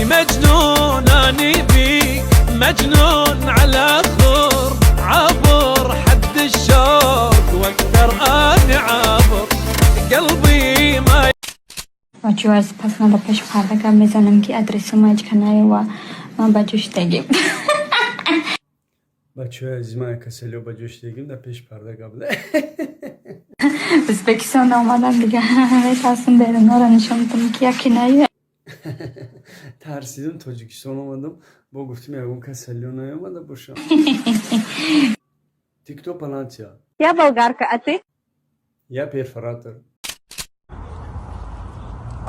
مجنون اني بيك مجنون على اخر عبر حد الشوق واكثر اني عابر قلبي ما Бачаҳо, аз пас ман ба пеши парда гап мезанам, ки адресума ҳеҷ ка наёва, ман ба ҷо шидагим. Бачаҳои азиз, ман касалиё ба ҷо шидагим, дар пеши парда гап. Ӯзбекистон омадам, дига метарсам берунҳоро нишон бидам, ки яке наёя. Тарсидим, Тоҷикистон омадам, бо гуфтим, ягон касалиё наёмада бошам. Ты кто по нация? Я болгарка, а ты? Я перфоратор.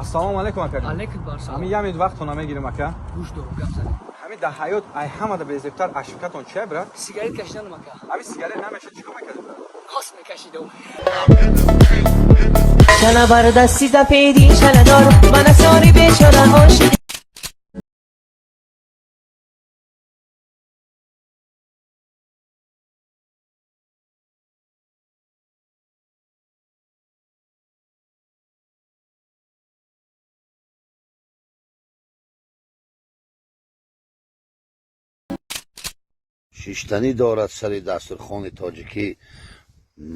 Ассалому алайкум, ака. Алейкум барсалом. Ҳамин як минут вақтона мегирем, ака. Гӯш дорам, гап занем. Ҳамин дар ҳаёт ай ҳамада безебтар ошибкатон чия, брат? Сигарет кашиданам, ака. Ҳамин сигарет намеша, чӣ кор мекардӣ, брат? Хос мекашидам. شلا بر دستی سفیدی شلا دار من ساری بیچاره عاشق. Шиштанӣ дорад сари дастурхони тоҷикӣ,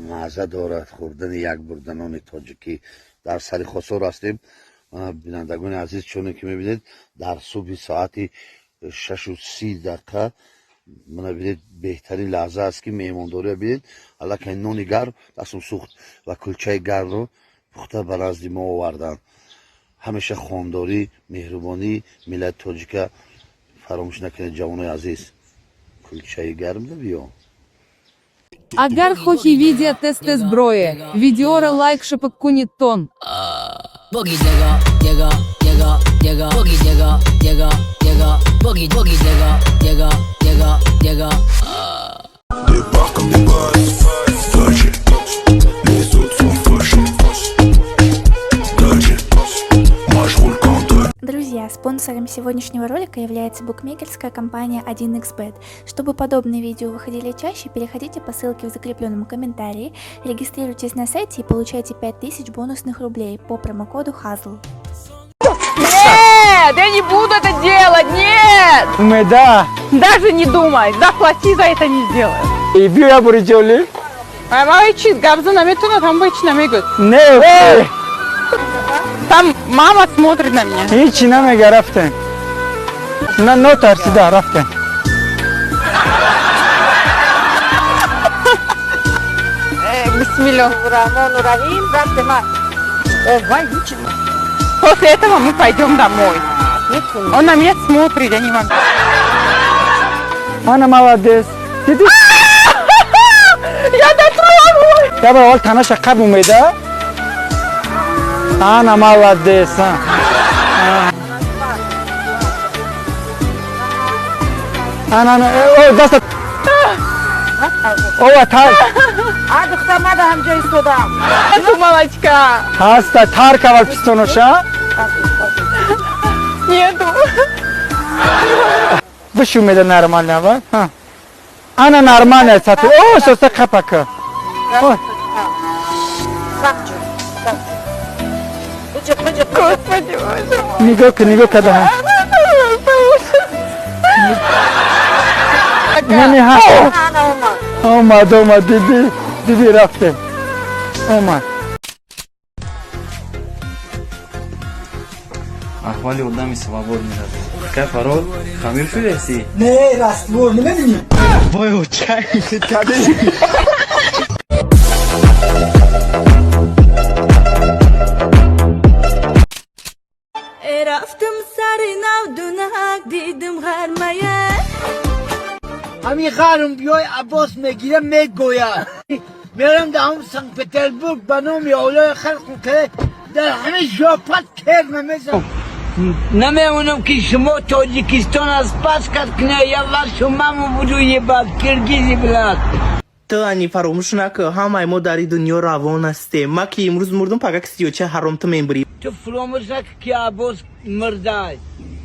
мазза дорад хӯрдани як бурданони тоҷикӣ. Дар сари Хосор ҳастем, бинандагони азиз. Чуне ки мебинед, дар субҳи соати 6:30 мана бинед, беҳтарин лаҳза аст, ки меҳмондориро бинед. Аллакай нони гарм дастум сӯхт ва кулчаи гармро пухта ба назди мо оварданд. Ҳамеша хондорӣ, меҳрубонӣ миллати тоҷика фаромӯш накунед, ҷавонои азиз. Кулчаи гарм да биё. Агар хоҳӣ видео тесте зброи, видеора лайк шапак кунед тон. Boogie digga digga digga digga boogie digga digga digga boogie boogie digga digga digga digga. Débarque comme des boss. Dolce. Les autres sont fauchés. Dolce. Moi je roule qu'en Dolce. Друзья, спонсором сегодняшнего ролика является букмекерская компания 1xBet. Чтобы подобные видео выходили чаще, переходите по ссылке в закрепленном комментарии, регистрируйтесь на сайте и получайте 5000 бонусных рублей по промокоду HAZL. Нет, я не буду это делать, нет! Умеда. Даже не думай, заплати за это, не сделаю. И биё бури ҷоли. Мама чиз гап зана метунад, ҳам ҳеч намегӯд. Не. Там мама смотрит на меня. Ҳечи намега, рафтем. На, нотарсида рафтем. Бисмиллоҳ раҳмону раҳим, рафтем. После этого мы пойдем домой. Он на меня смотрит, я не могу. Ана, молодец. Диди? Я дотронулась! Я бор аввал танаша қаб, Умеда. Ана, молодец. А. Ана, ана, о, даста. Ова, тар. А, духтар, мада ҳамҷо истодам. Нету молочка. Ҳаста, тар кавал пистоноша. Нету. Выши, Умеда, нормально, ва? Ха. Ана, нормально, сати. О, соста қапака. О. Господи, боже мой. Нигоҳ кун, нигоҳ када. Не, ҳа. Омад, омад, диди, диди, рафтем. Омад. Аҳволи одами свободный кай фарол хамир шудаси? Не, раствор намебинӣ? Вой, чай кади. Рафтам сари навдунак, дидим ғармая. Ҳамин ғарм биёй, Аббос мегира, мегӯяд, мерам дар ҳам Санкт Петербург ба номи олои халқ дар ҳамин жопат кер намезанам. Намемонам, ки шумо Тоҷикистон аз пас кард куне, я вашу маму буду ебать, киргизи, блядь. Ту ани фаромӯш накун, ҳамаи мо дар ин дунё равон ҳастем. Ма ки имрӯз мурдум, пага кисиёча ҳаром ту мембурӣ. Ту фуромӯш накун, ки Аббос мурдай.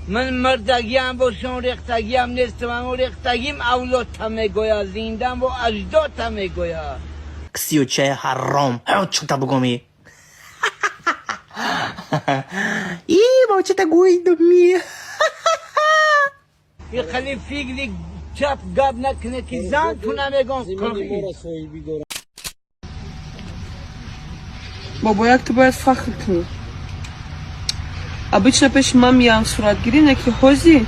Ман мурдагиам бошам, рехтагиам нестам, аммо рехтагим авлодта мегӯяд, зиндам бо аҷдодта мегӯяд. Кисиёчаи ҳаром чута бугоми и бочата гӯйдуми. Хеле фикри чап гап накунед, ки зан ту намегон. Бобояк, ту бояд фахр кунӣ. Обычно пеши ман меям суратгирӣ, не ки ҳози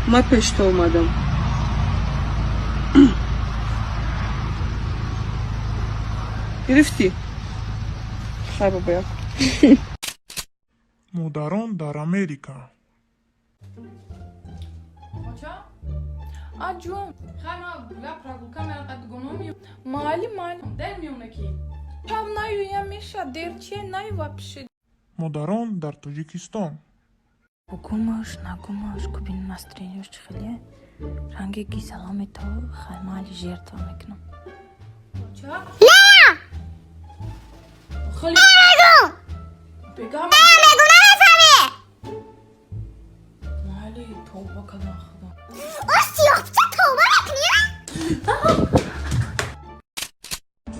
ман пеш ту омадам. Гирифтӣ? Хай, бобояк. Модарон дар Америка. Оча? А, ҷон, хай, ман я прогулка мерам, қад дугоно миём. Майли, майли, дер меёна ки. Шаб наюям меша, дер чие, наю вообще. Модарон дар Тоҷикистон. Бугумаш, нагумаш, кубин настроение ш чӣ хеле ранги гизаломи то хаймали жертва мекунам. Оча? Хеле. Бегам. Майли, тавба кардам, худо. Тавба мекунӣ?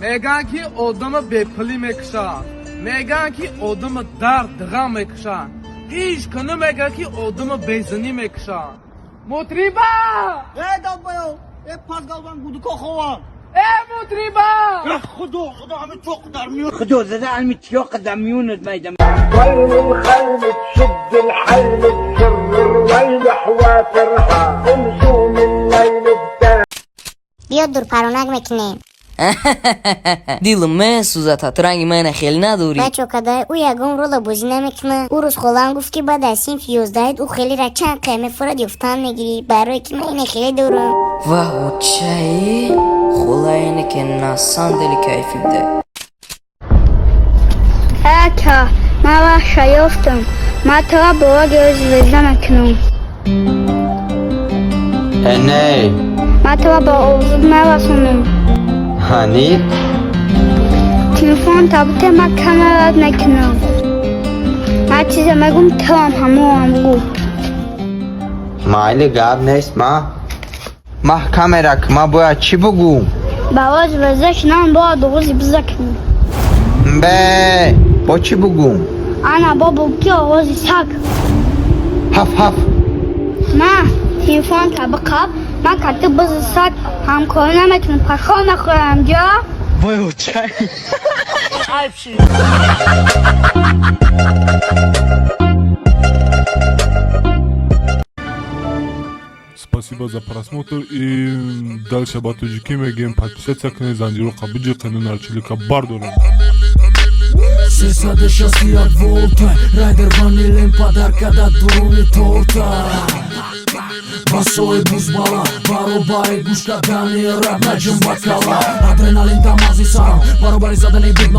Мегӯянд, ки одама бепулӣ мекушад, мегӯянд, ки одама дард ғам мекушад, ҳеҷ ка намегӯяд, ки одама безанӣ мекушад. Мутриба! Э, долбоёб, э, пазгалван гудуко хован. Э, мутриба! Худо, худо, ҳами тоқ дар миён, худо зада, ҳами тиёқ дар миёнат майдам. تشد الحل تشر الرويح وافرها نجوم الليل. Биё, дурпаронак мекунем. Дилам месӯзад, ранги мана хел надорӣ. Бачо, кадай ӯ ягон рола бозӣ намекунад. Ӯ рӯз холаам гуфт, ки баъд аз синфи 11 ӯ хелера чанд қая мефурад, ёфтан мегирӣ, барое ки ман ина хеле дорам. Ваҳ, очаи холаине ки на самом деле кайфи буда. Ака, ман вахша ёфтам, ман тора боваги звезда мекунам. Э, не. Ман тора ба овзуд мерасонам. Ҳани. Телефон табуте, ман камерат мекунам. Ман чизе мегум, туам ҳамоам гӯ. Майли, гап нест. Ма маҳ камерак, ма бояд чӣ бугӯм? Барои звезда шудан бояд оғози биза кунӣ. Бе бо чӣ бугӯм? Ана, бобо, ки оғози саг. Ҳаф, ҳаф. Ма телефон та биқаб, ман кати бизи саг ҳамкорӣ наметунам, пашо мехӯрам ҷо. Вой, очай. Айб шид. Спасибо за просмотр и дальше ба тоҷикӣ мегӯем: подписаться кунед, занҷироқа биҷиқену нарчилика бардорем. 361 волта райдер ванилем падарка дар дуруни торта. Басои бузбала баробари гӯш кардани рап наҷум ба кала, адреналин дар мағзи сарам баробари задани бит.